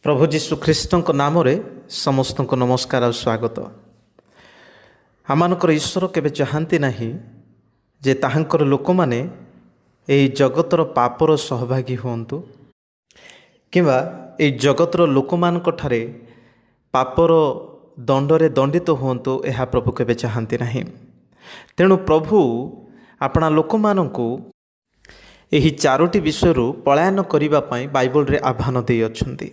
ପ୍ରଭୁ ଯୀଶୁ ଖ୍ରୀଷ୍ଟଙ୍କ ନାମରେ ସମସ୍ତଙ୍କୁ ନମସ୍କାର ଆଉ ସ୍ୱାଗତ। ଆମମାନଙ୍କର ଈଶ୍ୱର କେବେ ଚାହାନ୍ତି ନାହିଁ ଯେ ତାହାଙ୍କର ଲୋକମାନେ ଏହି ଜଗତର ପାପର ସହଭାଗୀ ହୁଅନ୍ତୁ କିମ୍ବା ଏହି ଜଗତର ଲୋକମାନଙ୍କଠାରେ ପାପର ଦଣ୍ଡରେ ଦଣ୍ଡିତ ହୁଅନ୍ତୁ, ଏହା ପ୍ରଭୁ କେବେ ଚାହାନ୍ତି ନାହିଁ। ତେଣୁ ପ୍ରଭୁ ଆପଣା ଲୋକମାନଙ୍କୁ ଏହି ଚାରୋଟି ବିଷୟରୁ ପଳାୟନ କରିବା ପାଇଁ ବାଇବଲରେ ଆହ୍ୱାନ ଦେଇଅଛନ୍ତି।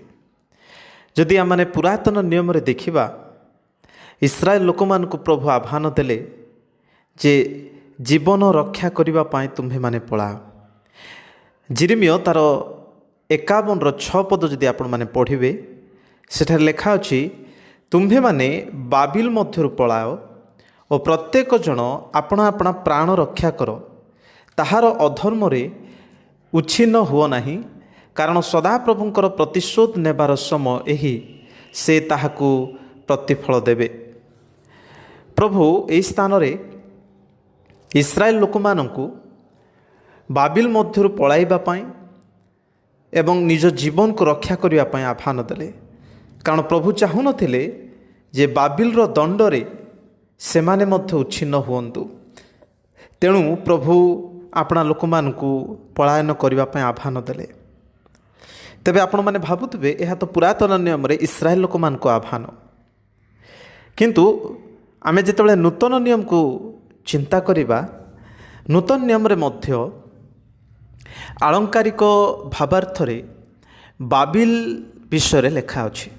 ଯଦି ଆମମାନେ ପୁରାତନ ନିୟମରେ ଦେଖିବା, ଇସ୍ରାଏଲ ଲୋକମାନଙ୍କୁ ପ୍ରଭୁ ଆହ୍ୱାନ ଦେଲେ ଯେ ଜୀବନ ରକ୍ଷା କରିବା ପାଇଁ ତୁମ୍ଭେମାନେ ପଳାଅ। ଯିରିମିୟ ତାର 51ର 6 ପଦ ଯଦି ଆପଣମାନେ ପଢ଼ିବେ, ସେଠାରେ ଲେଖା ଅଛି, ତୁମ୍ଭେମାନେ ବାବିଲ ମଧ୍ୟରୁ ପଳାଅ ଓ ପ୍ରତ୍ୟେକ ଜଣ ଆପଣା ଆପଣା ପ୍ରାଣ ରକ୍ଷା କର, ତାହାର ଅଧର୍ମରେ ଉଚ୍ଛିନ୍ନ ହୁଅ ନାହିଁ, କାରଣ ସଦାପ୍ରଭୁଙ୍କର ପ୍ରତିଶୋଧ ନେବାର ସମୟ ଏହି, ସେ ତାହାକୁ ପ୍ରତିଫଳ ଦେବେ। ପ୍ରଭୁ ଏହି ସ୍ଥାନରେ ଇସ୍ରାଏଲ ଲୋକମାନଙ୍କୁ ବାବିଲ ମଧ୍ୟରୁ ପଳାଇବା ପାଇଁ ଏବଂ ନିଜ ଜୀବନକୁ ରକ୍ଷା କରିବା ପାଇଁ ଆହ୍ୱାନ ଦେଲେ, କାରଣ ପ୍ରଭୁ ଚାହୁଁନଥିଲେ ଯେ ବାବିଲର ଦଣ୍ଡରେ ସେମାନେ ମଧ୍ୟ ଉଚ୍ଛିନ୍ନ ହୁଅନ୍ତୁ। ତେଣୁ ପ୍ରଭୁ ଆପଣା ଲୋକମାନଙ୍କୁ ପଳାୟନ କରିବା ପାଇଁ ଆହ୍ୱାନ ଦେଲେ। ତେବେ ଆପଣମାନେ ଭାବୁଥିବେ, ଏହା ତ ପୁରାତନ ନିୟମରେ ଇସ୍ରାଏଲ ଲୋକମାନଙ୍କୁ ଆହ୍ୱାନ। କିନ୍ତୁ ଆମେ ଯେତେବେଳେ ନୂତନ ନିୟମକୁ ଚିନ୍ତା କରିବା, ନୂତନ ନିୟମରେ ମଧ୍ୟ ଆଳଙ୍କାରିକ ଭାବାର୍ଥରେ ବାବିଲ ବିଷୟରେ ଲେଖା ଅଛି।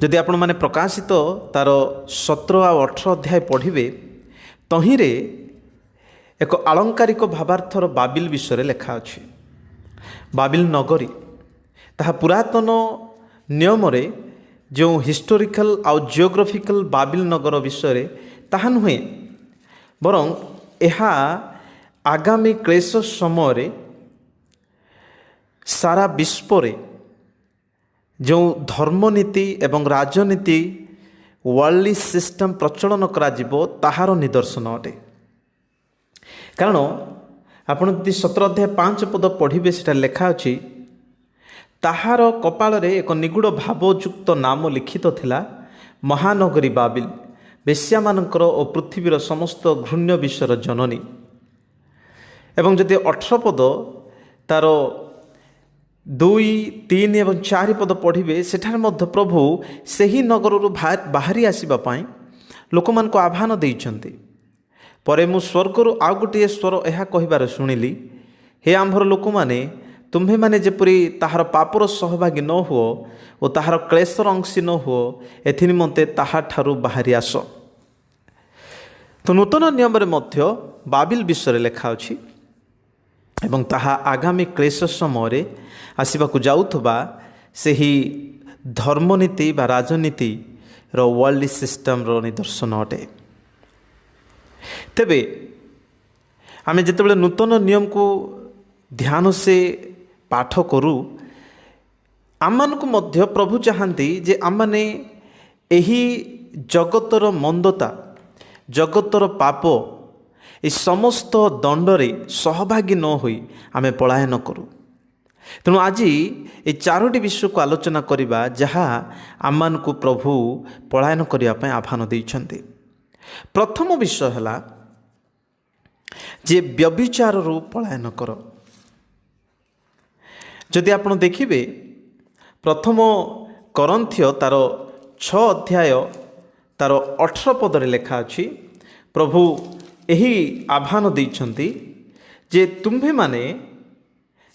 ଯଦି ଆପଣମାନେ ପ୍ରକାଶିତ ତାର 17 ଆଉ 18 ଅଧ୍ୟାୟ ପଢ଼ିବେ, ତହିଁରେ ଏକ ଆଳଙ୍କାରିକ ଭାବାର୍ଥର ବାବିଲ ବିଷୟରେ ଲେଖା ଅଛି। ବାବିଲ ନଗରୀ ତାହା ପୁରାତନ ନିୟମରେ ଯେଉଁ ହିଷ୍ଟୋରିକାଲ ଆଉ ଜିଓଗ୍ରାଫିକାଲ ବାବିଲ ନଗର ବିଷୟରେ ତାହା ନୁହେଁ, ବରଂ ଏହା ଆଗାମୀ କ୍ଲେଶ ସମୟରେ ସାରା ବିଶ୍ୱରେ ଯେଉଁ ଧର୍ମନୀତି ଏବଂ ରାଜନୀତି, ୱାର୍ଲଡଲି ସିଷ୍ଟମ୍ ପ୍ରଚଳନ କରାଯିବ, ତାହାର ନିଦର୍ଶନ ଅଟେ। କାରଣ ଆପଣ ଯଦି 17 ଅଧ୍ୟାୟ 5 ପଦ ପଢ଼ିବେ, ସେଟା ଲେଖା ଅଛି, ତାହାର କପାଳରେ ଏକ ନିଗୂଢ଼ ଭାବଯୁକ୍ତ ନାମ ଲିଖିତ ଥିଲା, ମହାନଗରୀ ବାବିଲ, ବେଶ୍ୟାମାନଙ୍କର ଓ ପୃଥିବୀର ସମସ୍ତ ଘୃଣ୍ୟ ବିଷୟର ଜନନୀ। ଏବଂ ଯଦି 18 ପଦ ତାର 2, 3 ଏବଂ 4 ପଦ ପଢ଼ିବେ, ସେଠାରେ ମଧ୍ୟ ପ୍ରଭୁ ସେହି ନଗରରୁ ବାହାରି ଆସିବା ପାଇଁ ଲୋକମାନଙ୍କୁ ଆହ୍ୱାନ ଦେଇଛନ୍ତି। ପରେ ମୁଁ ସ୍ୱର୍ଗରୁ ଆଉ ଗୋଟିଏ ସ୍ୱର ଏହା କହିବାର ଶୁଣିଲି, ହେ ଆମ୍ଭର ଲୋକମାନେ, ତୁମ୍ଭେମାନେ ଯେପରି ତାହାର ପାପର ସହଭାଗୀ ନ ହୁଅ ଓ ତାହାର କ୍ଲେଶର ଅଂଶୀ ନ ହୁଅ, ଏଥିନିମନ୍ତେ ତାହାଠାରୁ ବାହାରି ଆସ। ତ ନୂତନ ନିୟମରେ ମଧ୍ୟ ବାବିଲ ବିଷୟରେ ଲେଖା ଅଛି ଏବଂ ତାହା ଆଗାମୀ କ୍ଲେଶ ସମୟରେ ଆସିବାକୁ ଯାଉଥିବା ସେହି ଧର୍ମନୀତି ବା ରାଜନୀତିର ୱାର୍ଲଡ ସିଷ୍ଟମର ନିଦର୍ଶନ ଅଟେ। ତେବେ ଆମେ ଯେତେବେଳେ ନୂତନ ନିୟମକୁ ଧ୍ୟାନ ସେ ପାଠ କରୁ, ଆମମାନଙ୍କୁ ମଧ୍ୟ ପ୍ରଭୁ ଚାହାନ୍ତି ଯେ ଆମମାନେ ଏହି ଜଗତର ମନ୍ଦତା, ଜଗତର ପାପ, ଏ ସମସ୍ତ ଦଣ୍ଡରେ ସହଭାଗୀ ନ ହୋଇ ଆମେ ପଳାୟନ କରୁ। ତେଣୁ ଆଜି ଏ ଚାରୋଟି ବିଷୟକୁ ଆଲୋଚନା କରିବା, ଯାହା ଆମମାନଙ୍କୁ ପ୍ରଭୁ ପଳାୟନ କରିବା ପାଇଁ ଆହ୍ୱାନ ଦେଇଛନ୍ତି। ପ୍ରଥମ ବିଷୟ ହେଲା ଯେ ବ୍ୟଭିଚାରରୁ ପଳାୟନ କର। ଯଦି ଆପଣ ଦେଖିବେ, ପ୍ରଥମ କରିନ୍ଥୀୟ ତାର 6 ଅଧ୍ୟାୟ ତାର 18 ପଦରେ ଲେଖା ଅଛି, ପ୍ରଭୁ ଏହି ଆହ୍ୱାନ ଦେଇଛନ୍ତି ଯେ ତୁମ୍ଭେମାନେ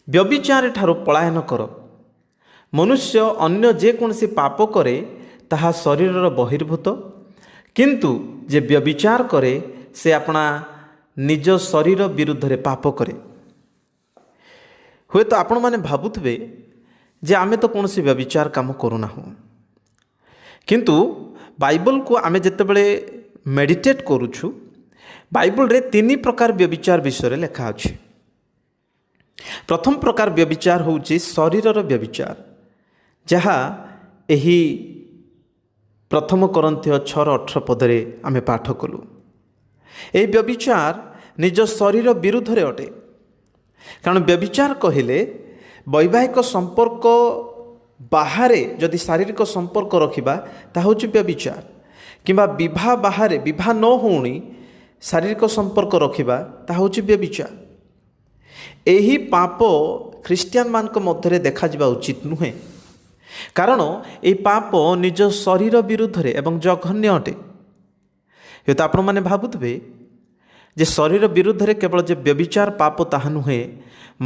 ବ୍ୟଭିଚାର ଠାରୁ ପଳାୟନ କର। ମନୁଷ୍ୟ ଅନ୍ୟ ଯେକୌଣସି ପାପ କରେ, ତାହା ଶରୀରର ବହିର୍ଭୂତ, କିନ୍ତୁ ଯେ ବ୍ୟଭିଚାର କରେ, ସେ ଆପଣା ନିଜ ଶରୀର ବିରୁଦ୍ଧରେ ପାପ କରେ। ହୁଏତ ଆପଣମାନେ ଭାବୁଥିବେ ଯେ ଆମେ ତ କୌଣସି ବ୍ୟଭିଚାର କାମ କରୁନାହୁଁ। କିନ୍ତୁ ବାଇବଲକୁ ଆମେ ଯେତେବେଳେ ମେଡ଼ିଟେଟ୍ କରୁଛୁ, ବାଇବଲରେ ତିନି ପ୍ରକାର ବ୍ୟଭିଚାର ବିଷୟରେ ଲେଖା ଅଛି। ପ୍ରଥମ ପ୍ରକାର ବ୍ୟଭିଚାର ହେଉଛି ଶରୀରର ବ୍ୟଭିଚାର, ଯାହା ଏହି ପ୍ରଥମ କରିନ୍ଥୀୟ 6ର 18 ପଦରେ ଆମେ ପାଠ କଲୁ। ଏହି ବ୍ୟଭିଚାର ନିଜ ଶରୀର ବିରୁଦ୍ଧରେ ଅଟେ, କାରଣ ବ୍ୟଭିଚାର କହିଲେ ବୈବାହିକ ସମ୍ପର୍କ ବାହାରେ ଯଦି ଶାରୀରିକ ସମ୍ପର୍କ ରଖିବା ତାହା ହେଉଛି ବ୍ୟଭିଚାର, କିମ୍ବା ବିବାହ ବାହାରେ ବିବାହ ନ ହେଉଣି ଶାରୀରିକ ସମ୍ପର୍କ ରଖିବା ତାହା ହେଉଛି ବ୍ୟଭିଚାର। ଏହି ପାପ ଖ୍ରୀଷ୍ଟିଆନମାନଙ୍କ ମଧ୍ୟରେ ଦେଖାଯିବା ଉଚିତ ନୁହେଁ, କାରଣ ଏହି ପାପ ନିଜ ଶରୀର ବିରୁଦ୍ଧରେ ଏବଂ ଜଘନ୍ୟ ଅଟେ। ହୁଏତ ଆପଣମାନେ ଭାବୁଥିବେ ଯେ ଶରୀର ବିରୁଦ୍ଧରେ କେବଳ ଯେ ବ୍ୟଭିଚାର ପାପ ତାହା ନୁହେଁ,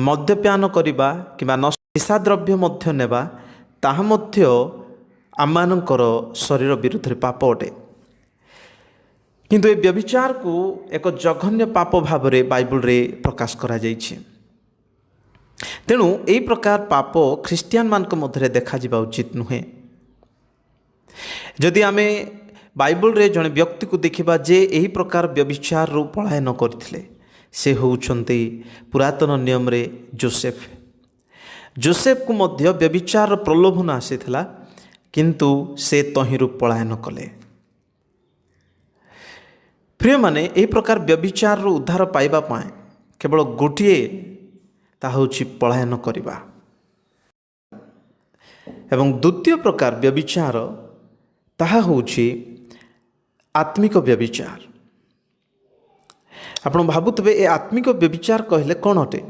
ମଦ୍ୟପାନ କରିବା କିମ୍ବା ନିଶାଦ୍ରବ୍ୟ ମଧ୍ୟ ନେବା ତାହା ମଧ୍ୟ ଆମମାନଙ୍କର ଶରୀର ବିରୁଦ୍ଧରେ ପାପ ଅଟେ। କିନ୍ତୁ ଏ ବ୍ୟଭିଚାରକୁ ଏକ ଜଘନ୍ୟ ପାପ ଭାବରେ ବାଇବଲରେ ପ୍ରକାଶ କରାଯାଇଛି। ତେଣୁ ଏହି ପ୍ରକାର ପାପ ଖ୍ରୀଷ୍ଟିଆନମାନଙ୍କ ମଧ୍ୟରେ ଦେଖାଯିବା ଉଚିତ ନୁହେଁ। ଯଦି ଆମେ ବାଇବଲରେ ଜଣେ ବ୍ୟକ୍ତିକୁ ଦେଖିବା ଯେ ଏହି ପ୍ରକାର ବ୍ୟଭିଚାରରୁ ପଳାୟନ କରିଥିଲେ, ସେ ହେଉଛନ୍ତି ପୁରାତନ ନିୟମରେ ଜୋସେଫ। ଜୋସେଫକୁ ମଧ୍ୟ ବ୍ୟଭିଚାରର ପ୍ରଲୋଭନ ଆସିଥିଲା, କିନ୍ତୁ ସେ ତହିଁରୁ ପଳାୟନ କଲେ। ପ୍ରିୟମାନେ, ଏହି ପ୍ରକାର ବ୍ୟଭିଚାରରୁ ଉଦ୍ଧାର ପାଇବା ପାଇଁ କେବଳ ଗୋଟିଏ, ତାହା ହେଉଛି ପଳାୟନ କରିବା। ଏବଂ ଦ୍ୱିତୀୟ ପ୍ରକାର ବ୍ୟଭିଚାର ତାହା ହେଉଛି ଆତ୍ମିକ ବ୍ୟଭିଚାର। ଆପଣ ଭାବୁଥିବେ ଏ ଆତ୍ମିକ ବ୍ୟଭିଚାର କହିଲେ କ'ଣ ଅଟେ?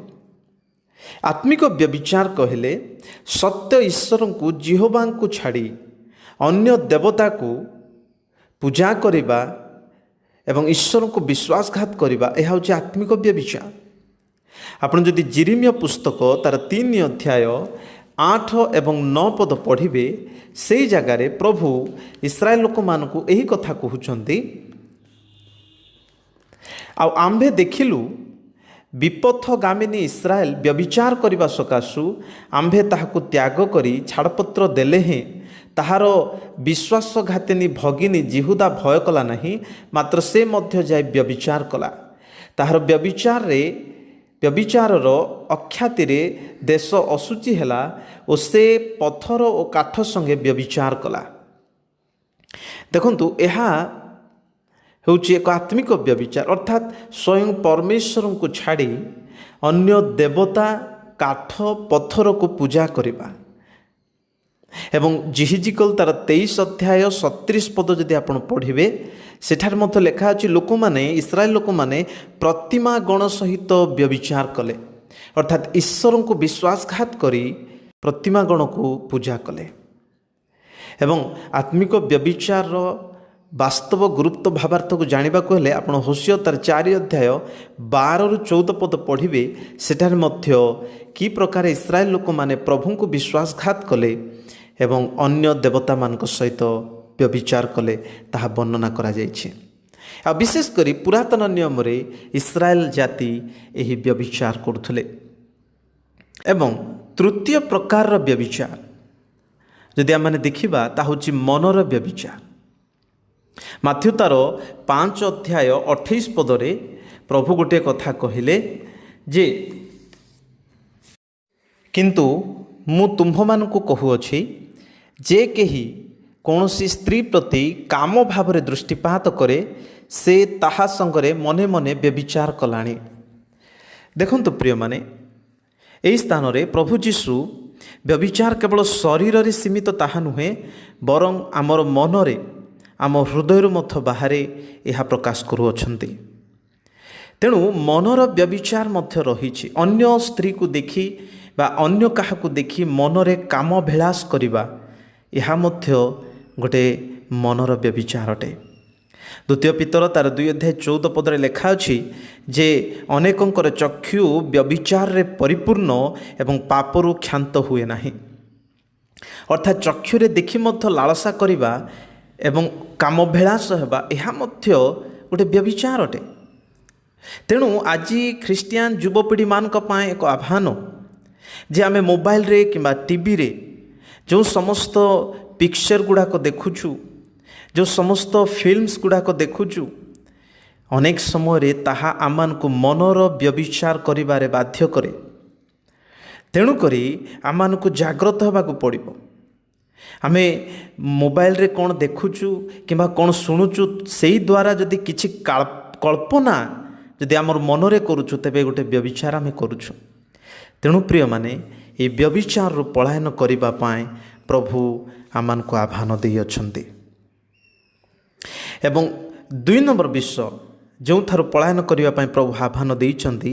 ଆତ୍ମିକ ବ୍ୟଭିଚାର କହିଲେ ସତ୍ୟ ଈଶ୍ୱରଙ୍କୁ, ଯିହୋବାଙ୍କୁ ଛାଡ଼ି ଅନ୍ୟ ଦେବତାକୁ ପୂଜା କରିବା ଏବଂ ଈଶ୍ୱରଙ୍କୁ ବିଶ୍ୱାସଘାତ କରିବା, ଏହା ହେଉଛି ଆତ୍ମିକ ବ୍ୟଭିଚାର। ଆପଣ ଯଦି ଯିରିମିୟ ପୁସ୍ତକ ତାର 3 ଅଧ୍ୟାୟ 8 ଏବଂ 9 ପଦ ପଢ଼ିବେ, ସେଇ ଜାଗାରେ ପ୍ରଭୁ ଇସ୍ରାଏଲ ଲୋକମାନଙ୍କୁ ଏହି କଥା କହୁଛନ୍ତି, ଆଉ ଆମ୍ଭେ ଦେଖିଲୁ ବିପଥଗାମିନୀ ଇସ୍ରାଏଲ ବ୍ୟଭିଚାର କରିବା ସକାଶୁ ଆମ୍ଭେ ତାହାକୁ ତ୍ୟାଗ କରି ଛାଡ଼ପତ୍ର ଦେଲେ ହେଁ ତାହାର ବିଶ୍ୱାସଘାତିନୀ ଭଗିନୀ ଯିହୁଦା ଭୟ କଲା ନାହିଁ, ମାତ୍ର ସେ ମଧ୍ୟ ଯାଇ ବ୍ୟଭିଚାର କଲା। ତାହାର ବ୍ୟଭିଚାରର ଅଖ୍ୟାତିରେ ଦେଶ ଅଶୁଚି ହେଲା ଓ ସେ ପଥର ଓ କାଠ ସଙ୍ଗେ ବ୍ୟଭିଚାର କଲା। ଦେଖନ୍ତୁ, ଏହା ହେଉଛି ଏକ ଆତ୍ମିକ ବ୍ୟଭିଚାର, ଅର୍ଥାତ୍ ସ୍ୱୟଂ ପରମେଶ୍ୱରଙ୍କୁ ଛାଡ଼ି ଅନ୍ୟ ଦେବତା, କାଠ, ପଥରକୁ ପୂଜା କରିବା। ଏବଂ ଯିହିଜିକଲ ତାର 23 ଅଧ୍ୟାୟ 37 ପଦ ଯଦି ଆପଣ ପଢ଼ିବେ, ସେଠାରେ ମଧ୍ୟ ଲେଖା ଅଛି ଲୋକମାନେ, ଇସ୍ରାଏଲ ଲୋକମାନେ ପ୍ରତିମା ଗଣ ସହିତ ବ୍ୟଭିଚାର କଲେ, ଅର୍ଥାତ୍ ଈଶ୍ୱରଙ୍କୁ ବିଶ୍ୱାସଘାତ କରି ପ୍ରତିମା ଗଣକୁ ପୂଜା କଲେ। ଏବଂ ଆତ୍ମିକ ବ୍ୟଭିଚାରର ବାସ୍ତବ ଗୁରୁତ୍ୱ ଭାବାର୍ଥକୁ ଜାଣିବାକୁ ହେଲେ ଆପଣ ହୋଶିୟ ତାର 4 ଅଧ୍ୟାୟ 12ରୁ 14 ପଦ ପଢ଼ିବେ। ସେଠାରେ ମଧ୍ୟ କି ପ୍ରକାର ଇସ୍ରାଏଲ ଲୋକମାନେ ପ୍ରଭୁଙ୍କୁ ବିଶ୍ୱାସଘାତ କଲେ ଏବଂ ଅନ୍ୟ ଦେବତାମାନଙ୍କ ସହିତ ବ୍ୟଭିଚାର କଲେ ତାହା ବର୍ଣ୍ଣନା କରାଯାଇଛି। ଆଉ ବିଶେଷ କରି ପୁରାତନ ନିୟମରେ ଇସ୍ରାଏଲ ଜାତି ଏହି ବ୍ୟଭିଚାର କରୁଥିଲେ। ଏବଂ ତୃତୀୟ ପ୍ରକାରର ବ୍ୟଭିଚାର ଯଦି ଆମେମାନେ ଦେଖିବା, ତାହା ହେଉଛି ମନର ବ୍ୟଭିଚାର। ମାଥ୍ୟୁ ତାର 5 ଅଧ୍ୟାୟ 28 ପଦରେ ପ୍ରଭୁ ଗୋଟିଏ କଥା କହିଲେ ଯେ, କିନ୍ତୁ ମୁଁ ତୁମ୍ଭମାନଙ୍କୁ କହୁଅଛି, ଯେ କେହି କୌଣସି ସ୍ତ୍ରୀ ପ୍ରତି କାମ ଭାବରେ ଦୃଷ୍ଟିପାତ କରେ, ସେ ତାହା ସଙ୍ଗରେ ମନେ ମନେ ବ୍ୟଭିଚାର କଲାଣି। ଦେଖନ୍ତୁ ପ୍ରିୟମାନେ, ଏହି ସ୍ଥାନରେ ପ୍ରଭୁ ଯୀଶୁ ବ୍ୟଭିଚାର କେବଳ ଶରୀରରେ ସୀମିତ ତାହା ନୁହେଁ, ବରଂ ଆମର ମନରେ, ଆମ ହୃଦୟରୁ ମଧ୍ୟ ବାହାରେ ଏହା ପ୍ରକାଶ କରୁଅଛନ୍ତି। ତେଣୁ ମନର ବ୍ୟଭିଚାର ମଧ୍ୟ ରହିଛି। ଅନ୍ୟ ସ୍ତ୍ରୀକୁ ଦେଖି ବା ଅନ୍ୟ କାହାକୁ ଦେଖି ମନରେ କାମଭିଳାଷ କରିବା, ଏହା ମଧ୍ୟ ଗୋଟେ ମନର ବ୍ୟଭିଚାର ଅଟେ। ଦ୍ୱିତୀୟ ପିତର ତାର 2 ଅଧ୍ୟାୟ 14 ପଦରେ ଲେଖା ଅଛି ଯେ ଅନେକଙ୍କର ଚକ୍ଷୁ ବ୍ୟଭିଚାରରେ ପରିପୂର୍ଣ୍ଣ ଏବଂ ପାପରୁ କ୍ଷାନ୍ତ ହୁଏ ନାହିଁ। ଅର୍ଥାତ୍ ଚକ୍ଷୁରେ ଦେଖି ମଧ୍ୟ ଲାଳସା କରିବା ଏବଂ କାମଭିଳାଷ ହେବା, ଏହା ମଧ୍ୟ ଗୋଟେ ବ୍ୟଭିଚାର ଅଟେ। ତେଣୁ ଆଜି ଖ୍ରୀଷ୍ଟିଆନ ଯୁବପିଢ଼ିମାନଙ୍କ ପାଇଁ ଏକ ଆହ୍ୱାନ ଯେ ଆମେ ମୋବାଇଲରେ କିମ୍ବା ଟିଭିରେ ଯେଉଁ ସମସ୍ତ ପିକ୍ଚର ଗୁଡ଼ାକ ଦେଖୁଛୁ, ଯେଉଁ ସମସ୍ତ ଫିଲ୍ମସ୍ ଗୁଡ଼ାକ ଦେଖୁଛୁ, ଅନେକ ସମୟରେ ତାହା ଆମମାନଙ୍କୁ ମନର ବ୍ୟଭିଚାର କରିବାରେ ବାଧ୍ୟ କରେ। ତେଣୁକରି ଆମମାନଙ୍କୁ ଜାଗ୍ରତ ହେବାକୁ ପଡ଼ିବ। ଆମେ ମୋବାଇଲରେ କ'ଣ ଦେଖୁଛୁ କିମ୍ବା କ'ଣ ଶୁଣୁଛୁ, ସେଇ ଦ୍ୱାରା ଯଦି କିଛି କଳ୍ପନା ଯଦି ଆମର ମନରେ କରୁଛୁ, ତେବେ ଗୋଟେ ବ୍ୟଭିଚାର ଆମେ କରୁଛୁ। ତେଣୁ ପ୍ରିୟମାନେ, ଏହି ବ୍ୟଭିଚାରରୁ ପଳାୟନ କରିବା ପାଇଁ ପ୍ରଭୁ ଆମମାନଙ୍କୁ ଆହ୍ୱାନ ଦେଇଅଛନ୍ତି। ଏବଂ 2 ନମ୍ବର ବିଷୟ ଯେଉଁଠାରୁ ପଳାୟନ କରିବା ପାଇଁ ପ୍ରଭୁ ଆହ୍ୱାନ ଦେଇଛନ୍ତି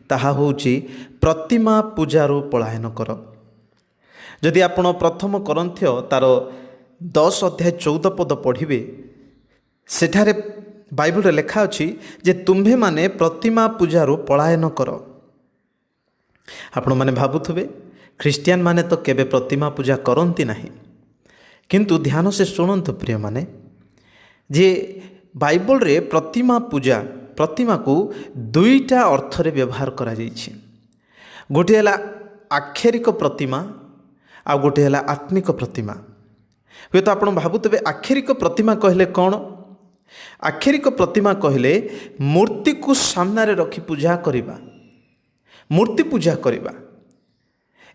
ତାହା ହେଉଛି ପ୍ରତିମା ପୂଜାରୁ ପଳାୟନ କର। ଯଦି ଆପଣ ପ୍ରଥମ କରନ୍ଥୀୟ ତାର 10 ଅଧ୍ୟାୟ 14 ପଦ ପଢ଼ିବେ, ସେଠାରେ ବାଇବଲରେ ଲେଖା ଅଛି ଯେ ତୁମ୍ଭେମାନେ ପ୍ରତିମା ପୂଜାରୁ ପଳାୟନ କର। ଆପଣମାନେ ଭାବୁଥିବେ ଖ୍ରୀଷ୍ଟିଆନ ମାନେ ତ କେବେ ପ୍ରତିମା ପୂଜା କରନ୍ତି ନାହିଁ, କିନ୍ତୁ ଧ୍ୟାନ ସେ ଶୁଣନ୍ତୁ ପ୍ରିୟମାନେ, ଯେ ବାଇବଲରେ ପ୍ରତିମା ପୂଜା, ପ୍ରତିମାକୁ 2ଟା ଅର୍ଥରେ ବ୍ୟବହାର କରାଯାଇଛି। ଗୋଟିଏ ହେଲା ଆକ୍ଷରିକ ପ୍ରତିମା, ଆଉ ଗୋଟିଏ ହେଲା ଆତ୍ମିକ ପ୍ରତିମା। ହୁଏତ ଆପଣ ଭାବୁଥିବେ ଆକ୍ଷରିକ ପ୍ରତିମା କହିଲେ କ'ଣ? ଆକ୍ଷରିକ ପ୍ରତିମା କହିଲେ ମୂର୍ତ୍ତିକୁ ସାମ୍ନାରେ ରଖି ପୂଜା କରିବା, ମୂର୍ତ୍ତି ପୂଜା କରିବା,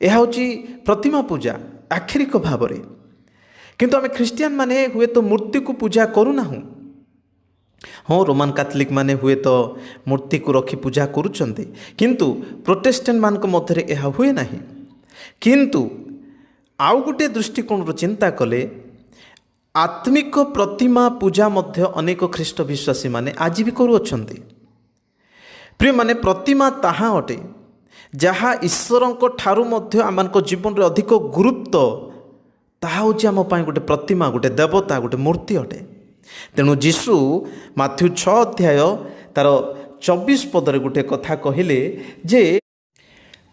ଏହା ହେଉଛି ପ୍ରତିମା ପୂଜା ଆକ୍ଷରିକ ଭାବରେ। କିନ୍ତୁ ଆମେ ଖ୍ରୀଷ୍ଟିଆନ ମାନେ ହୁଏତ ମୂର୍ତ୍ତିକୁ ପୂଜା କରୁନାହୁଁ। ହଁ, ରୋମାନ କାଥଲିକ ମାନେ ହୁଏତ ମୂର୍ତ୍ତିକୁ ରଖି ପୂଜା କରୁଛନ୍ତି, କିନ୍ତୁ ପ୍ରୋଟେଷ୍ଟାଣ୍ଟମାନଙ୍କ ମଧ୍ୟରେ ଏହା ହୁଏ ନାହିଁ। କିନ୍ତୁ ଆଉ ଗୋଟିଏ ଦୃଷ୍ଟିକୋଣରୁ ଚିନ୍ତା କଲେ ଆତ୍ମିକ ପ୍ରତିମା ପୂଜା ମଧ୍ୟ ଅନେକ ଖ୍ରୀଷ୍ଟ ବିଶ୍ୱାସୀମାନେ ଆଜି ବି କରୁଅଛନ୍ତି। ପ୍ରିୟମାନେ, ପ୍ରତିମା ତାହା ଅଟେ ଯାହା ଈଶ୍ୱରଙ୍କ ଠାରୁ ମଧ୍ୟ ଆମମାନଙ୍କ ଜୀବନରେ ଅଧିକ ଗୁରୁତ୍ୱ, ତାହା ହେଉଛି ଆମ ପାଇଁ ଗୋଟେ ପ୍ରତିମା, ଗୋଟେ ଦେବତା, ଗୋଟେ ମୂର୍ତ୍ତି ଅଟେ। ତେଣୁ ଯୀଶୁ ମାଥ୍ୟୁ 6 ଅଧ୍ୟାୟ ତାର 24 ପଦରେ ଗୋଟେ କଥା କହିଲେ ଯେ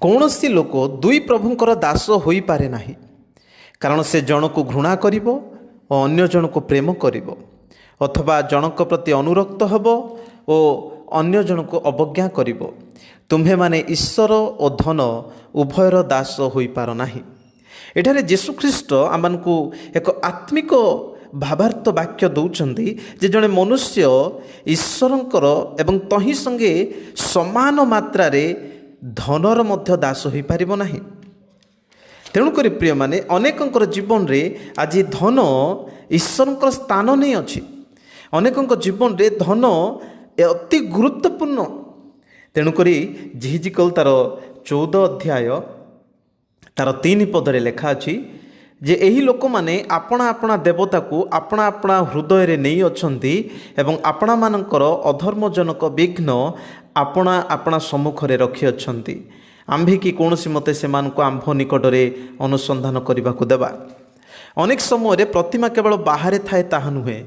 କୌଣସି ଲୋକ ଦୁଇ ପ୍ରଭୁଙ୍କର ଦାସ ହୋଇପାରେ ନାହିଁ, କାରଣ ସେ ଜଣକୁ ଘୃଣା କରିବ ଓ ଅନ୍ୟ ଜଣକୁ ପ୍ରେମ କରିବ, ଅଥବା ଜଣଙ୍କ ପ୍ରତି ଅନୁରକ୍ତ ହେବ ଓ ଅନ୍ୟ ଜଣକୁ ଅବଜ୍ଞା କରିବ। ତୁମ୍ଭେମାନେ ଈଶ୍ୱର ଓ ଧନ ଉଭୟର ଦାସ ହୋଇପାର ନାହିଁ। ଏଠାରେ ଯୀଶୁଖ୍ରୀଷ୍ଟ ଆମମାନଙ୍କୁ ଏକ ଆତ୍ମିକ ଭାବାର୍ଥ ବାକ୍ୟ ଦେଉଛନ୍ତି ଯେ ଜଣେ ମନୁଷ୍ୟ ଈଶ୍ୱରଙ୍କର ଏବଂ ତହିଁ ସଙ୍ଗେ ସମାନ ମାତ୍ରାରେ ଧନର ମଧ୍ୟ ଦାସ ହୋଇପାରିବ ନାହିଁ। ତେଣୁକରି ପ୍ରିୟମାନେ, ଅନେକଙ୍କର ଜୀବନରେ ଆଜି ଧନ ଈଶ୍ୱରଙ୍କର ସ୍ଥାନ ନେଇଅଛି। ଅନେକଙ୍କ ଜୀବନରେ ଧନ ଅତି ଗୁରୁତ୍ୱପୂର୍ଣ୍ଣ। ତେଣୁକରି ଯିହିଜିକଲ ତାର 14 ଅଧ୍ୟାୟ ତାର 3 ପଦରେ ଲେଖା ଅଛି ଯେ ଏହି ଲୋକମାନେ ଆପଣା ଆପଣା ଦେବତାକୁ ଆପଣା ଆପଣା ହୃଦୟରେ ନେଇଅଛନ୍ତି ଏବଂ ଆପଣାମାନଙ୍କର ଅଧର୍ମଜନକ ବିଘ୍ନ ଆପଣା ଆପଣା ସମ୍ମୁଖରେ ରଖିଅଛନ୍ତି। ଆମ୍ଭେ କି କୌଣସି ମତେ ସେମାନଙ୍କୁ ଆମ୍ଭ ନିକଟରେ ଅନୁସନ୍ଧାନ କରିବାକୁ ଦେବା? ଅନେକ ସମୟରେ ପ୍ରତିମା କେବଳ ବାହାରେ ଥାଏ ତାହା ନୁହେଁ,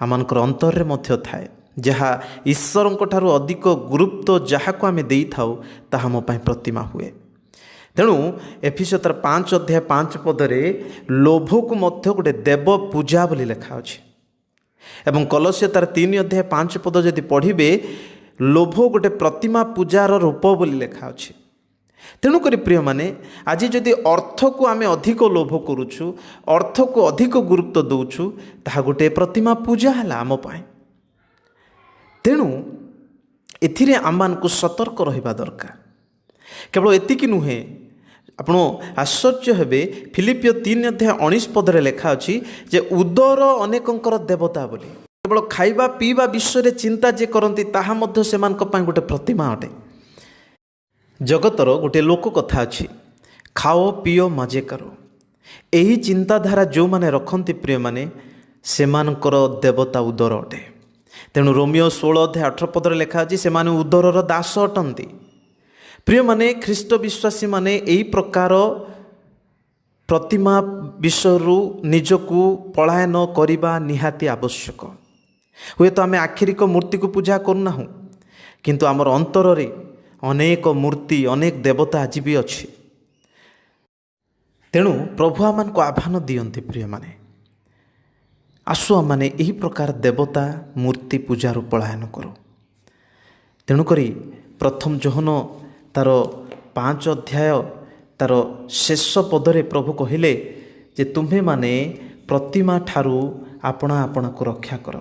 ଆମମାନଙ୍କର ଅନ୍ତରରେ ମଧ୍ୟ ଥାଏ। ଯାହା ଈଶ୍ୱରଙ୍କ ଠାରୁ ଅଧିକ ଗୁରୁତ୍ୱ ଯାହାକୁ ଆମେ ଦେଇଥାଉ ତାହା ଆମ ପାଇଁ ପ୍ରତିମା ହୁଏ। ତେଣୁ ଏଫିସୀୟ ତାର 5 ଅଧ୍ୟାୟ 5 ପଦରେ ଲୋଭକୁ ମଧ୍ୟ ଗୋଟେ ଦେବ ପୂଜା ବୋଲି ଲେଖା ଅଛି। ଏବଂ କଲସୀୟ ତାର 3 ଅଧ୍ୟାୟ 5 ପଦ ଯଦି ପଢ଼ିବେ, ଲୋଭ ଗୋଟେ ପ୍ରତିମା ପୂଜାର ରୂପ ବୋଲି ଲେଖା ଅଛି। ତେଣୁକରି ପ୍ରିୟମାନେ, ଆଜି ଯଦି ଅର୍ଥକୁ ଆମେ ଅଧିକ ଲୋଭ କରୁଛୁ, ଅର୍ଥକୁ ଅଧିକ ଗୁରୁତ୍ୱ ଦେଉଛୁ, ତାହା ଗୋଟେ ପ୍ରତିମା ପୂଜା ହେଲା ଆମ ପାଇଁ। ତେଣୁ ଏଥିରେ ଆମମାନଙ୍କୁ ସତର୍କ ରହିବା ଦରକାର। କେବଳ ଏତିକି ନୁହେଁ, ଆପଣ ଆଶ୍ଚର୍ଯ୍ୟ ହେବେ, ଫିଲିପିଓ 3 ଅଧ୍ୟାୟ 19 ପଦରେ ଲେଖା ଅଛି ଯେ ଉଦର ଅନେକଙ୍କର ଦେବତା ବୋଲି। କେବଳ ଖାଇବା ପିଇବା ବିଷୟରେ ଚିନ୍ତା ଯେ କରନ୍ତି ତାହା ମଧ୍ୟ ସେମାନଙ୍କ ପାଇଁ ଗୋଟେ ପ୍ରତିମା ଅଟେ। ଜଗତର ଗୋଟିଏ ଲୋକ କଥା ଅଛି, ଖାଅ ପିଅ ମଜେ କର। ଏହି ଚିନ୍ତାଧାରା ଯେଉଁମାନେ ରଖନ୍ତି ପ୍ରିୟମାନେ, ସେମାନଙ୍କର ଦେବତା ଉଦର ଅଟେ। ତେଣୁ ରୋମିଓ 16 ଅଧ୍ୟାୟ 18 ପଦରେ ଲେଖା ଅଛି ସେମାନେ ଉଦରର ଦାସ ଅଟନ୍ତି। ପ୍ରିୟମାନେ, ଖ୍ରୀଷ୍ଟ ବିଶ୍ୱାସୀମାନେ ଏହି ପ୍ରକାର ପ୍ରତିମା ବିଷୟରୁ ନିଜକୁ ପଳାୟନ କରିବା ନିହାତି ଆବଶ୍ୟକ। ହୁଏତ ଆମେ ଆଖିରିକ ମୂର୍ତ୍ତିକୁ ପୂଜା କରୁନାହୁଁ, କିନ୍ତୁ ଆମର ଅନ୍ତରରେ ଅନେକ ମୂର୍ତ୍ତି, ଅନେକ ଦେବତା ଆଜି ବି ଅଛି। ତେଣୁ ପ୍ରଭୁ ଆମମାନଙ୍କୁ ଆହ୍ୱାନ ଦିଅନ୍ତି, ପ୍ରିୟମାନେ, ଆସୁ ଆମମାନେ ଏହି ପ୍ରକାର ଦେବତା ମୂର୍ତ୍ତି ପୂଜାରୁ ପଳାୟନ କରୁ। ତେଣୁକରି ପ୍ରଥମ ଯୋହନ ତାର 5 ଅଧ୍ୟାୟ ତାର ଶେଷ ପଦରେ ପ୍ରଭୁ କହିଲେ ଯେ ତୁମ୍ଭେମାନେ ପ୍ରତିମା ଠାରୁ ଆପଣା ଆପଣାକୁ ରକ୍ଷା କର।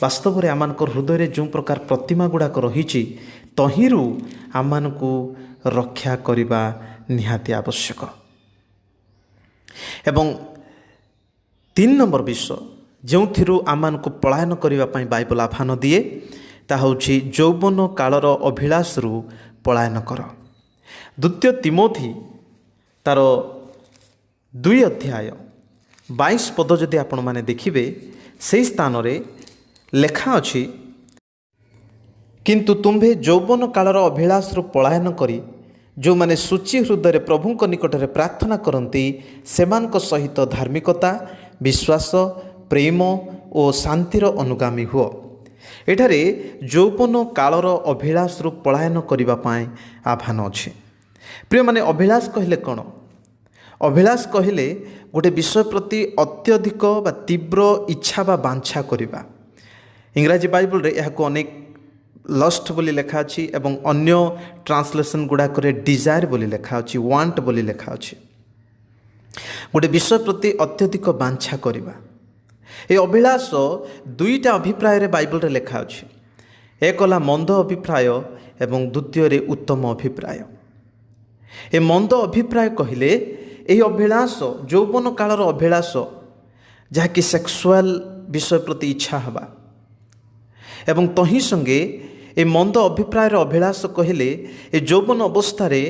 ବାସ୍ତବରେ ଆମମାନଙ୍କ ହୃଦୟରେ ଯେଉଁ ପ୍ରକାର ପ୍ରତିମା ଗୁଡ଼ାକ ରହିଛି ତହିଁରୁ ଆମମାନଙ୍କୁ ରକ୍ଷା କରିବା ନିହାତି ଆବଶ୍ୟକ। ଏବଂ 3 ନମ୍ବର ବିଷୟ ଯେଉଁଥିରୁ ଆମମାନଙ୍କୁ ପଳାୟନ କରିବା ପାଇଁ ବାଇବଲ ଆହ୍ୱାନ ଦିଏ ତାହା ହେଉଛି ଯୌବନ କାଳର ଅଭିଳାଷରୁ ପଳାୟନ କର। ଦ୍ୱିତୀୟ ତିମୋଥି ତାର 2 ଅଧ୍ୟାୟ 22 ପଦ ଯଦି ଆପଣମାନେ ଦେଖିବେ, ସେହି ସ୍ଥାନରେ ଲେଖା ଅଛି, କିନ୍ତୁ ତୁମ୍ଭେ ଯୌବନ କାଳର ଅଭିଳାଷରୁ ପଳାୟନ କରି ଯେଉଁମାନେ ଶୁଚି ହୃଦୟରେ ପ୍ରଭୁଙ୍କ ନିକଟରେ ପ୍ରାର୍ଥନା କରନ୍ତି, ସେମାନଙ୍କ ସହିତ ଧାର୍ମିକତା, ବିଶ୍ୱାସ, ପ୍ରେମ ଓ ଶାନ୍ତିର ଅନୁଗାମୀ ହୁଅ। ଏଠାରେ ଯୌବନ କାଳର ଅଭିଳାଷରୁ ପଳାୟନ କରିବା ପାଇଁ ଆହ୍ୱାନ ଅଛି। ପ୍ରିୟମାନେ, ଅଭିଳାଷ କହିଲେ କ'ଣ? ଅଭିଳାଷ କହିଲେ ଗୋଟେ ବିଷୟ ପ୍ରତି ଅତ୍ୟଧିକ ବା ତୀବ୍ର ଇଚ୍ଛା ବା ବାଞ୍ଛା କରିବା। ଇଂରାଜୀ ବାଇବଲରେ ଏହାକୁ ଅନେକ ଲଷ୍ଟ ବୋଲି ଲେଖା ଅଛି ଏବଂ ଅନ୍ୟ ଟ୍ରାନ୍ସଲେସନ୍ ଗୁଡ଼ାକରେ ଡିଜାୟାର ବୋଲି ଲେଖା ଅଛି, ୱାଣ୍ଟ ବୋଲି ଲେଖା ଅଛି। ଗୋଟେ ବିଷୟ ପ୍ରତି ଅତ୍ୟଧିକ ବାଞ୍ଛା କରିବା। ଏ ଅଭିଳାଷ ଦୁଇଟା ଅଭିପ୍ରାୟରେ ବାଇବଲରେ ଲେଖା ଅଛି। ଏକ ହେଲା ମନ୍ଦ ଅଭିପ୍ରାୟ ଏବଂ ଦ୍ୱିତୀୟରେ ଉତ୍ତମ ଅଭିପ୍ରାୟ। ଏ ମନ୍ଦ ଅଭିପ୍ରାୟ କହିଲେ ଏହି ଅଭିଳାଷ ଯୌବନ କାଳର ଅଭିଳାଷ, ଯାହାକି ସେକ୍ସୁଆଲ ବିଷୟ ପ୍ରତି ଇଚ୍ଛା ହେବା, ଏବଂ ତହିଁ ସଙ୍ଗେ ଏ ମନ୍ଦ ଅଭିପ୍ରାୟର ଅଭିଳାଷ କହିଲେ ଏ ଯୌବନ ଅବସ୍ଥାରେ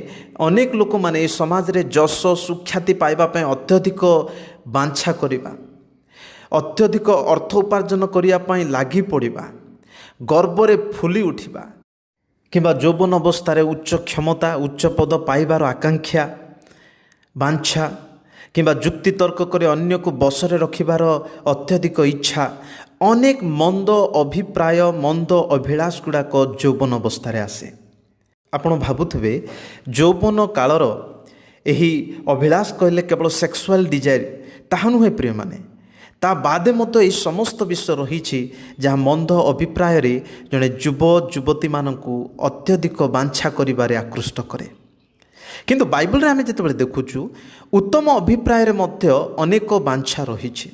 ଅନେକ ଲୋକମାନେ ଏ ସମାଜରେ ଯଶ ସୁଖ୍ୟାତି ପାଇବା ପାଇଁ ଅତ୍ୟଧିକ ବାଞ୍ଛା କରିବା, ଅତ୍ୟଧିକ ଅର୍ଥ ଉପାର୍ଜନ କରିବା ପାଇଁ ଲାଗି ପଡ଼ିବା, ଗର୍ବରେ ଫୁଲି ଉଠିବା, କିମ୍ବା ଯୌବନ ଅବସ୍ଥାରେ ଉଚ୍ଚ କ୍ଷମତା ଉଚ୍ଚ ପଦ ପାଇବାର ଆକାଂକ୍ଷା ବାଞ୍ଛା, କିମ୍ବା ଯୁକ୍ତିତର୍କ କରି ଅନ୍ୟକୁ ବଶରେ ରଖିବାର ଅତ୍ୟଧିକ ଇଚ୍ଛା। ଅନେକ ମନ୍ଦ ଅଭିପ୍ରାୟ ମନ୍ଦ ଅଭିଳାଷ ଗୁଡ଼ାକ ଯୌବନ ଅବସ୍ଥାରେ ଆସେ। ଆପଣ ଭାବୁଥିବେ ଯୌବନ କାଳର ଏହି ଅଭିଳାଷ କହିଲେ କେବଳ ସେକ୍ସୁଆଲ ଡିଜାୟାର, ତାହା ନୁହେଁ ପ୍ରିୟମାନେ। ତା ବାଦେ ମଧ୍ୟ ଏହି ସମସ୍ତ ବିଷୟ ରହିଛି ଯାହା ମନ୍ଦ ଅଭିପ୍ରାୟରେ ଜଣେ ଯୁବ ଯୁବତୀମାନଙ୍କୁ ଅତ୍ୟଧିକ ବାଞ୍ଛା କରିବାରେ ଆକୃଷ୍ଟ କରେ। କିନ୍ତୁ ବାଇବଲରେ ଆମେ ଯେତେବେଳେ ଦେଖୁଛୁ ଉତ୍ତମ ଅଭିପ୍ରାୟରେ ମଧ୍ୟ ଅନେକ ବାଞ୍ଛା ରହିଛି।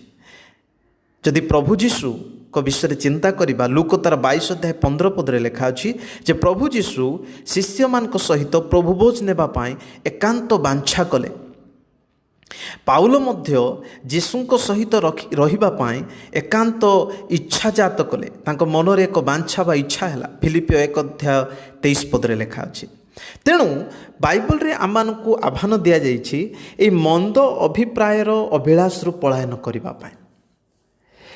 ଯଦି ପ୍ରଭୁ ଯୀଶୁଙ୍କ ବିଷୟରେ ଚିନ୍ତା କରିବା, ଲୂକ ତାର 22 ଅଧ୍ୟାୟ 15 ପଦରେ ଲେଖା ଅଛି ଯେ ପ୍ରଭୁ ଯୀଶୁ ଶିଷ୍ୟମାନଙ୍କ ସହିତ ପ୍ରଭୁଭୋଜ ନେବା ପାଇଁ ଏକାନ୍ତ ବାଞ୍ଛା କଲେ। ପାଉଲ ମଧ୍ୟ ଯୀଶୁଙ୍କ ସହିତ ରହିବା ପାଇଁ ଏକାନ୍ତ ଇଚ୍ଛାଜାତ କଲେ। ତାଙ୍କ ମନରେ ଏକ ବାଞ୍ଛା ବା ଇଚ୍ଛା ହେଲା। ଫିଲିପିଓ 1 ଅଧ୍ୟାୟ 23 ପଦରେ ଲେଖା ଅଛି। ତେଣୁ ବାଇବଲରେ ଆମମାନଙ୍କୁ ଆହ୍ୱାନ ଦିଆଯାଇଛି ଏହି ମନ୍ଦ ଅଭିପ୍ରାୟର ଅଭିଳାଷରୁ ପଳାୟନ କରିବା ପାଇଁ।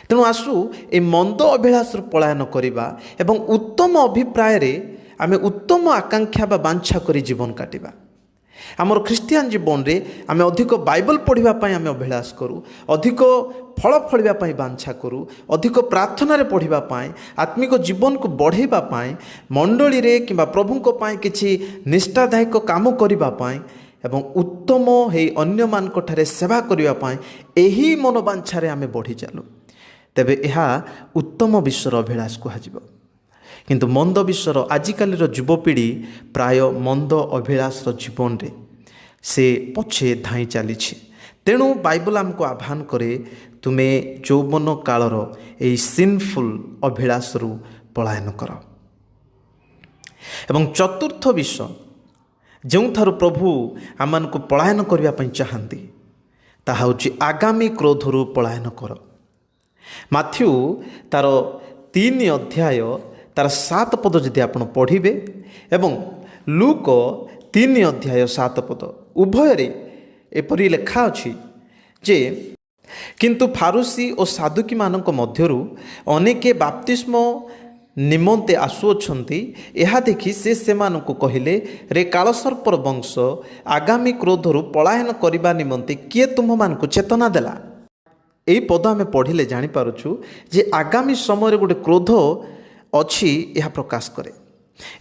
ତେଣୁ ଆସୁ ଏହି ମନ୍ଦ ଅଭିଳାଷରୁ ପଳାୟନ କରିବା ଏବଂ ଉତ୍ତମ ଅଭିପ୍ରାୟରେ ଆମେ ଉତ୍ତମ ଆକାଂକ୍ଷା ବା ବାଞ୍ଛା କରି ଜୀବନ କାଟିବା। ଆମର ଖ୍ରୀଷ୍ଟିଆନ ଜୀବନରେ ଆମେ ଅଧିକ ବାଇବଲ ପଢ଼ିବା ପାଇଁ ଆମେ ଅଭିଳାଷ କରୁ, ଅଧିକ ଫଳ ଫଳିବା ପାଇଁ ବାଞ୍ଛା କରୁ, ଅଧିକ ପ୍ରାର୍ଥନାରେ ପଢ଼ିବା ପାଇଁ, ଆତ୍ମିକ ଜୀବନକୁ ବଢ଼େଇବା ପାଇଁ, ମଣ୍ଡଳୀରେ କିମ୍ବା ପ୍ରଭୁଙ୍କ ପାଇଁ କିଛି ନିଷ୍ଠାଦାୟକ କାମ କରିବା ପାଇଁ ଏବଂ ଉତ୍ତମ ହେଇ ଅନ୍ୟମାନଙ୍କ ଠାରେ ସେବା କରିବା ପାଇଁ ଏହି ମନୋବାଞ୍ଛାରେ ଆମେ ବଢ଼ି ଚାଲୁ। ତେବେ ଏହା ଉତ୍ତମ ବିଷୟର ଅଭିଳାଷ କୁହାଯିବ। କିନ୍ତୁ ମନ୍ଦ ବିଷୟର ଆଜିକାଲିର ଯୁବପିଢ଼ି ପ୍ରାୟ ମନ୍ଦ ଅଭିଳାଷର ଜୀବନରେ ସେ ପଛେ ଧାଇଁ ଚାଲିଛି। ତେଣୁ ବାଇବଲ ଆମକୁ ଆହ୍ୱାନ କରେ, ତୁମେ ଯୌବନ କାଳର ଏହି ସିନଫୁଲ୍ ଅଭିଳାଷରୁ ପଳାୟନ କର। ଏବଂ ଚତୁର୍ଥ ବିଷୟ ଯେଉଁଠାରୁ ପ୍ରଭୁ ଆମମାନଙ୍କୁ ପଳାୟନ କରିବା ପାଇଁ ଚାହାନ୍ତି ତାହା ହେଉଛି ଆଗାମୀ କ୍ରୋଧରୁ ପଳାୟନ କର। ମାଥ୍ୟୁ ତାର 3 ଅଧ୍ୟାୟ ତାର 7 ପଦ ଯଦି ଆପଣ ପଢ଼ିବେ ଏବଂ ଲୁକ 3 ଅଧ୍ୟାୟ 7 ପଦ ଉଭୟରେ ଏପରି ଲେଖା ଅଛି ଯେ କିନ୍ତୁ ଫାରୁସୀ ଓ ସାଦୁକୀମାନଙ୍କ ମଧ୍ୟରୁ ଅନେକେ ବାପ୍ତିସ୍ମ ନିମନ୍ତେ ଆସୁଅଛନ୍ତି, ଏହା ଦେଖି ସେ ସେମାନଙ୍କୁ କହିଲେ, ରେ କାଳସର୍ପର ବଂଶ, ଆଗାମୀ କ୍ରୋଧରୁ ପଳାୟନ କରିବା ନିମନ୍ତେ କିଏ ତୁମ୍ଭମାନଙ୍କୁ ଚେତନା ଦେଲା? ଏହି ପଦ ଆମେ ପଢ଼ିଲେ ଜାଣିପାରୁଛୁ ଯେ ଆଗାମୀ ସମୟରେ ଗୋଟେ କ୍ରୋଧ ଅଛି, ଏହା ପ୍ରକାଶ କରେ।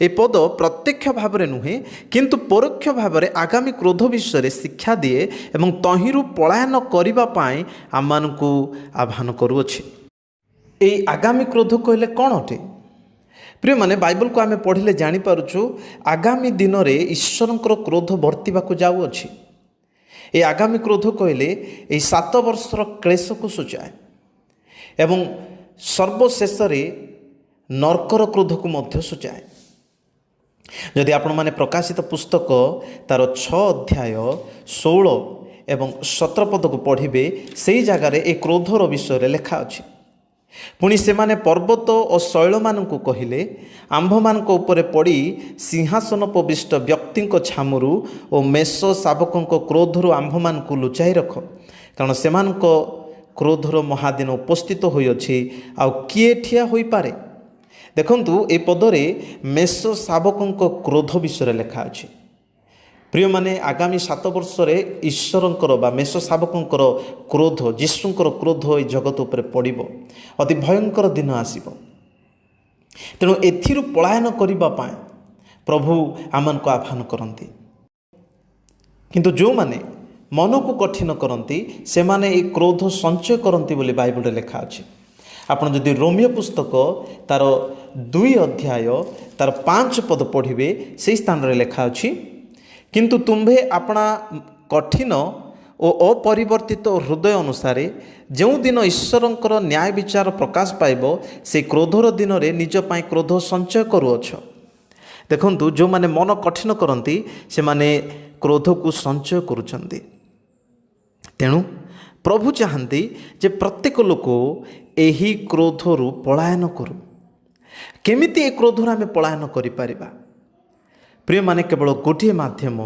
ଏ ପଦ ପ୍ରତ୍ୟକ୍ଷ ଭାବରେ ନୁହେଁ, କିନ୍ତୁ ପରୋକ୍ଷ ଭାବରେ ଆଗାମୀ କ୍ରୋଧ ବିଷୟରେ ଶିକ୍ଷା ଦିଏ ଏବଂ ତହିଁରୁ ପଳାୟନ କରିବା ପାଇଁ ଆମମାନଙ୍କୁ ଆହ୍ୱାନ କରୁଅଛି। ଏହି ଆଗାମୀ କ୍ରୋଧ କହିଲେ କ'ଣ ଅଟେ? ପ୍ରିୟମାନେ, ବାଇବଲକୁ ଆମେ ପଢ଼ିଲେ ଜାଣିପାରୁଛୁ ଆଗାମୀ ଦିନରେ ଈଶ୍ୱରଙ୍କର କ୍ରୋଧ ବର୍ତ୍ତିବାକୁ ଯାଉଅଛି। ଏ ଆଗାମୀ କ୍ରୋଧ କହିଲେ ଏହି 7 ବର୍ଷର କ୍ଲେଶକୁ ସୂଚାଏ ଏବଂ ସର୍ବଶେଷରେ ନର୍କର କ୍ରୋଧକୁ ମଧ୍ୟ ସୂଚାଏ। ଯଦି ଆପଣମାନେ ପ୍ରକାଶିତ ପୁସ୍ତକ ତାର 6 ଅଧ୍ୟାୟ 16 ଏବଂ 17 ପଦକୁ ପଢ଼ିବେ, ସେଇ ଜାଗାରେ ଏ କ୍ରୋଧର ବିଷୟରେ ଲେଖା ଅଛି। ପୁଣି ସେମାନେ ପର୍ବତ ଓ ଶୈଳମାନଙ୍କୁ କହିଲେ, ଆମ୍ଭମାନଙ୍କ ଉପରେ ପଡ଼ି ସିଂହାସନୋପବିଷ୍ଟ ବ୍ୟକ୍ତିଙ୍କ ଛାମୁରୁ ଓ ମେଷ ଶାବକଙ୍କ କ୍ରୋଧରୁ ଆମ୍ଭମାନଙ୍କୁ ଲୁଚାଇ ରଖ, କାରଣ ସେମାନଙ୍କ କ୍ରୋଧର ମହାଦିନ ଉପସ୍ଥିତ ହୋଇଅଛି, ଆଉ କିଏ ଠିଆ ହୋଇପାରେ? ଦେଖନ୍ତୁ, ଏ ପଦରେ ମେଷ ଶାବକଙ୍କ କ୍ରୋଧ ବିଷୟରେ ଲେଖା ଅଛି। ପ୍ରିୟମାନେ, ଆଗାମୀ 7 ବର୍ଷରେ ଈଶ୍ୱରଙ୍କର ବା ମେଷ ଶାବକଙ୍କର କ୍ରୋଧ, ଯୀଶୁଙ୍କର କ୍ରୋଧ ଏଇ ଜଗତ ଉପରେ ପଡ଼ିବ। ଅତି ଭୟଙ୍କର ଦିନ ଆସିବ। ତେଣୁ ଏଥିରୁ ପଳାୟନ କରିବା ପାଇଁ ପ୍ରଭୁ ଆମମାନଙ୍କୁ ଆହ୍ୱାନ କରନ୍ତି। କିନ୍ତୁ ଯେଉଁମାନେ ମନକୁ କଠିନ କରନ୍ତି, ସେମାନେ ଏଇ କ୍ରୋଧ ସଞ୍ଚୟ କରନ୍ତି ବୋଲି ବାଇବଲରେ ଲେଖା ଅଛି। ଆପଣ ଯଦି ରୋମୀୟ ପୁସ୍ତକ ତାର 2 ଅଧ୍ୟାୟ ତାର 5 ପଦ ପଢ଼ିବେ, ସେଇ ସ୍ଥାନରେ ଲେଖା ଅଛି, କିନ୍ତୁ ତୁମ୍ଭେ ଆପଣା କଠିନ ଓ ଅପରିବର୍ତ୍ତିତ ହୃଦୟ ଅନୁସାରେ ଯେଉଁଦିନ ଈଶ୍ୱରଙ୍କର ନ୍ୟାୟ ବିଚାର ପ୍ରକାଶ ପାଇବ, ସେଇ କ୍ରୋଧର ଦିନରେ ନିଜ ପାଇଁ କ୍ରୋଧ ସଞ୍ଚୟ କରୁଅଛ। ଦେଖନ୍ତୁ, ଯେଉଁମାନେ ମନ କଠିନ କରନ୍ତି ସେମାନେ କ୍ରୋଧକୁ ସଞ୍ଚୟ କରୁଛନ୍ତି। ତେଣୁ ପ୍ରଭୁ ଚାହାନ୍ତି ଯେ ପ୍ରତ୍ୟେକ ଲୋକ ଏହି କ୍ରୋଧରୁ ପଳାୟନ କରୁ। କେମିତି ଏ କ୍ରୋଧରୁ ଆମେ ପଳାୟନ କରିପାରିବା? ପ୍ରିୟମାନେ, କେବଳ ଗୋଟିଏ ମାଧ୍ୟମ,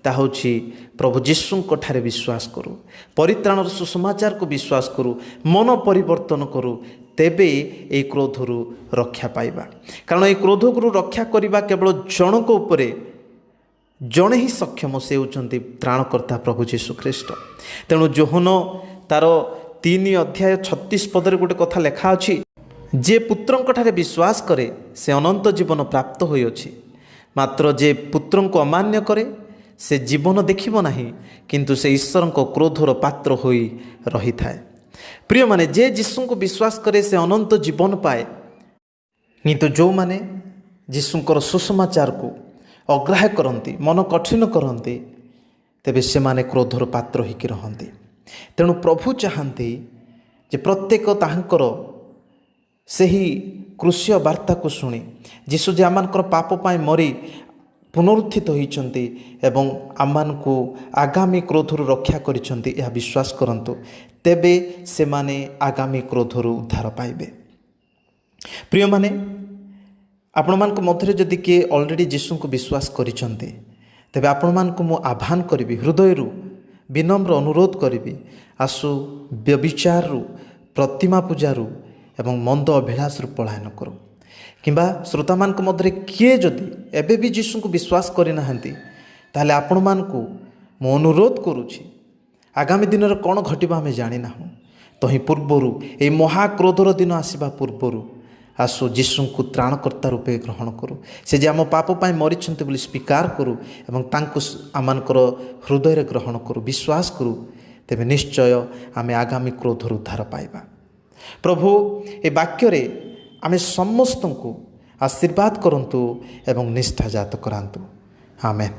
ତାହା ହେଉଛି ପ୍ରଭୁ ଯୀଶୁଙ୍କ ଠାରେ ବିଶ୍ୱାସ କରୁ, ପରିତ୍ରାଣର ସୁସମାଚାରକୁ ବିଶ୍ୱାସ କରୁ, ମନ ପରିବର୍ତ୍ତନ କରୁ, ତେବେ ଏହି କ୍ରୋଧରୁ ରକ୍ଷା ପାଇବା। କାରଣ ଏହି କ୍ରୋଧରୁ ରକ୍ଷା କରିବା କେବଳ ଜଣଙ୍କ ଉପରେ ଜଣେ ହିଁ ସକ୍ଷମ, ସେ ହେଉଛନ୍ତି ତ୍ରାଣକର୍ତ୍ତା ପ୍ରଭୁ ଯୀଶୁ ଖ୍ରୀଷ୍ଟ। ତେଣୁ ଯୋହନ ତାର 3 ଅଧ୍ୟାୟ 36 ପଦରେ ଗୋଟେ କଥା ଲେଖା ଅଛି, ଯେ ପୁତ୍ରଙ୍କ ଠାରେ ବିଶ୍ୱାସ କରେ ସେ ଅନନ୍ତ ଜୀବନ ପ୍ରାପ୍ତ ହୋଇଅଛି, ମାତ୍ର ଯେ ପୁତ୍ରଙ୍କୁ ଅମାନ୍ୟ କରେ ସେ ଜୀବନ ଦେଖିବ ନାହିଁ, କିନ୍ତୁ ସେ ଈଶ୍ୱରଙ୍କ କ୍ରୋଧର ପାତ୍ର ହୋଇ ରହିଥାଏ। ପ୍ରିୟମାନେ, ଯେ ଯୀଶୁଙ୍କୁ ବିଶ୍ୱାସ କରେ ସେ ଅନନ୍ତ ଜୀବନ ପାଏ, କିନ୍ତୁ ଯେଉଁମାନେ ଯୀଶୁଙ୍କର ସୁସମାଚାରକୁ ଅଗ୍ରାହ୍ୟ କରନ୍ତି, ମନ କଠିନ କରନ୍ତି, ତେବେ ସେମାନେ କ୍ରୋଧର ପାତ୍ର ହୋଇକି ରହନ୍ତି। ତେଣୁ ପ୍ରଭୁ ଚାହାନ୍ତି ଯେ ପ୍ରତ୍ୟେକ ତାହାଙ୍କର ସେହି କ୍ରୁଶୀୟ ବାର୍ତ୍ତାକୁ ଶୁଣି, ଯୀଶୁ ଯେ ଆମମାନଙ୍କର ପାପ ପାଇଁ ମରି ପୁନରୁତ୍ଥିତ ହୋଇଛନ୍ତି ଏବଂ ଆମମାନଙ୍କୁ ଆଗାମୀ କ୍ରୋଧରୁ ରକ୍ଷା କରିଛନ୍ତି, ଏହା ବିଶ୍ୱାସ କରନ୍ତୁ, ତେବେ ସେମାନେ ଆଗାମୀ କ୍ରୋଧରୁ ଉଦ୍ଧାର ପାଇବେ। ପ୍ରିୟମାନେ, ଆପଣମାନଙ୍କ ମଧ୍ୟରେ ଯଦି କିଏ ଅଲରେଡ଼ି ଯୀଶୁଙ୍କୁ ବିଶ୍ୱାସ କରିଛନ୍ତି, ତେବେ ଆପଣମାନଙ୍କୁ ମୁଁ ଆହ୍ୱାନ କରିବି, ହୃଦୟରୁ ବିନମ୍ର ଅନୁରୋଧ କରିବି, ଆସୁ ବ୍ୟଭିଚାରରୁ, ପ୍ରତିମା ପୂଜାରୁ ଏବଂ ମନ୍ଦ ଅଭିଳାଷରୁ ପଳାୟନ କରୁ। କିମ୍ବା ଶ୍ରୋତାମାନଙ୍କ ମଧ୍ୟରେ କିଏ ଯଦି ଏବେ ବି ଯୀଶୁଙ୍କୁ ବିଶ୍ୱାସ କରିନାହାନ୍ତି, ତାହେଲେ ଆପଣମାନଙ୍କୁ ମୁଁ ଅନୁରୋଧ କରୁଛି, ଆଗାମୀ ଦିନରେ କ'ଣ ଘଟିବ ଆମେ ଜାଣିନାହୁଁ, ତହିଁ ପୂର୍ବରୁ ଏହି ମହାକ୍ରୋଧର ଦିନ ଆସିବା ପୂର୍ବରୁ ଆସୁ ଯୀଶୁଙ୍କୁ ତ୍ରାଣକର୍ତ୍ତା ରୂପେ ଗ୍ରହଣ କରୁ, ସେ ଯେ ଆମ ପାପ ପାଇଁ ମରିଛନ୍ତି ବୋଲି ସ୍ୱୀକାର କରୁ ଏବଂ ତାଙ୍କୁ ଆମମାନଙ୍କର ହୃଦୟରେ ଗ୍ରହଣ କରୁ, ବିଶ୍ୱାସ କରୁ, ତେବେ ନିଶ୍ଚୟ ଆମେ ଆଗାମୀ କ୍ରୋଧରୁ ଉଦ୍ଧାର ପାଇବା। ପ୍ରଭୁ ଏ ବାକ୍ୟରେ ଆମେ ସମସ୍ତଙ୍କୁ ଆଶୀର୍ବାଦ କରନ୍ତୁ ଏବଂ ନିଷ୍ଠା ଜାତ କରାନ୍ତୁ। ଆମେନ୍।